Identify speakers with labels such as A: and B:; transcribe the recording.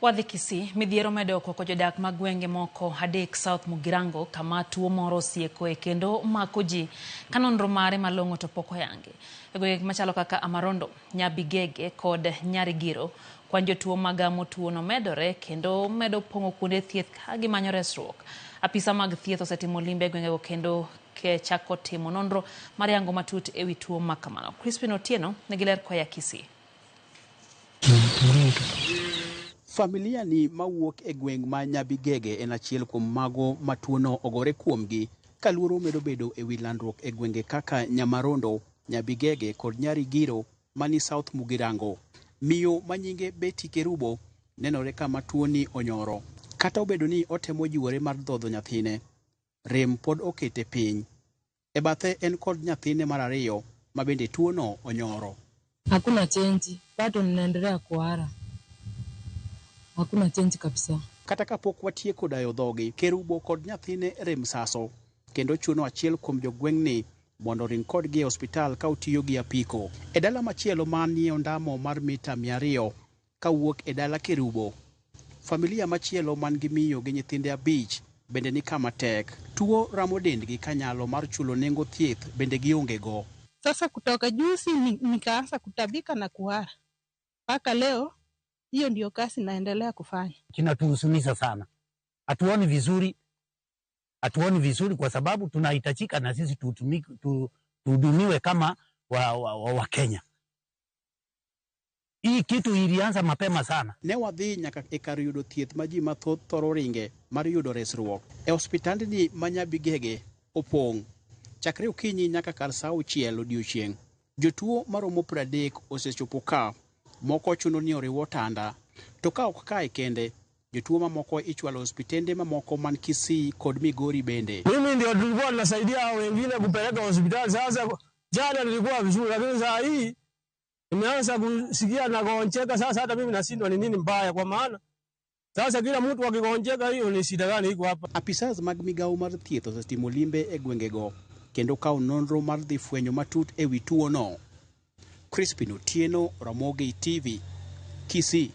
A: Wadhi Kisii, midhiero medo kwako jodak mag gwenge moko adek South Mugirango kama tuo moro osiekoe kendo mako ji ka nonro mare malong'o to pok oyangi. E gwenge machalo kaka Amarondo, Nyabigege kod Nyarigiro, kwan jotuo magamo tuono medore kendo medo pong'o kuonde thieth ka gimanyo resruok. Apisa mag thieth osetimo limbe e gwengego kendo chako timo nonro mar yango matut e wi tuo ma kamano. Crispin Otieno nigi ler koya Kisii.
B: Familia ni mawuok e gweng' ma Nyabigege en achiel kuom mago ma tuono ogore kuomgi ka luoro medo bedo e wi landruok e gwenge kaka Nyamarondo, Nyabigege kod Nyarigiro mani South Mugirango. Miyo ma nyinge Betty Kerubo nenore kama tuoni onyoro. Kata obedo ni otemo jiwore mar dhodho nyathine, rem pod okete piny. E bathe en kod nyathine mar ariyo ma bende tuono onyoro.
C: Hakuna chenji, bado ninaendelea kuhara. Hakuna chenji kabisa.
B: Kata kapok watieko dayo dhogi, Kerubo kod nyathine rem saso, kendo chuno achiel kuom jogweng'ni mondo oring kodgi e osiptal ka otiyo gi apiko. E dala machielo manie ondamo mar mita 200 kawuok e dala Kerubo, familia machielo man gi miyo gi nyithinde abich bende ni kama tek. Tuo ramo dendgi ka nyalo mar chulo nengo thieth bende gionge go.
D: Sasa kutoka juzi nikaanza kutabika na kuhara mpaka leo, hiyo ndio kazi naendelea kufanya.
E: Kinatuhuzunisha sana, hatuoni vizuri, hatuoni vizuri kwa sababu tunahitajika na sisi tuhudumiwe kama wa Kenya. Hii kitu ilianza mapema sana.
B: Ne wadhi nyaka e kar yudo thieth ma ji mathoth thoro ringe mar yudo resruok. E osiptandni ma Nyabigege opong'. Chakre okinyi nyaka kar sa 6 odiechieng'. Jotuo maromo 30 osechopo ka, moko chuno ni oriw otanda. To ka ok kae kende, jotuo mamoko ichwalo osiptende mamoko man Kisii kod Migori bende.
F: Mimi ndio tulikuwa tunasaidia wengine kupeleka hospitali. Sasa jana nilikuwa vizuri, lakini saa hii nimeanza kusikia nagonjeka. Sasa hata mimi nashindwa ni nini mbaya, kwa maana sasa kila mtu akigonjeka, hiyo ni shida gani iko hapa?
B: Apisas mag migawo mar thieth osetimo limbe e gwengego kendo kawo nonro mar dhi fwenyo matut e wi tuono. Crispin Otieno, Ramogi TV, Kisii.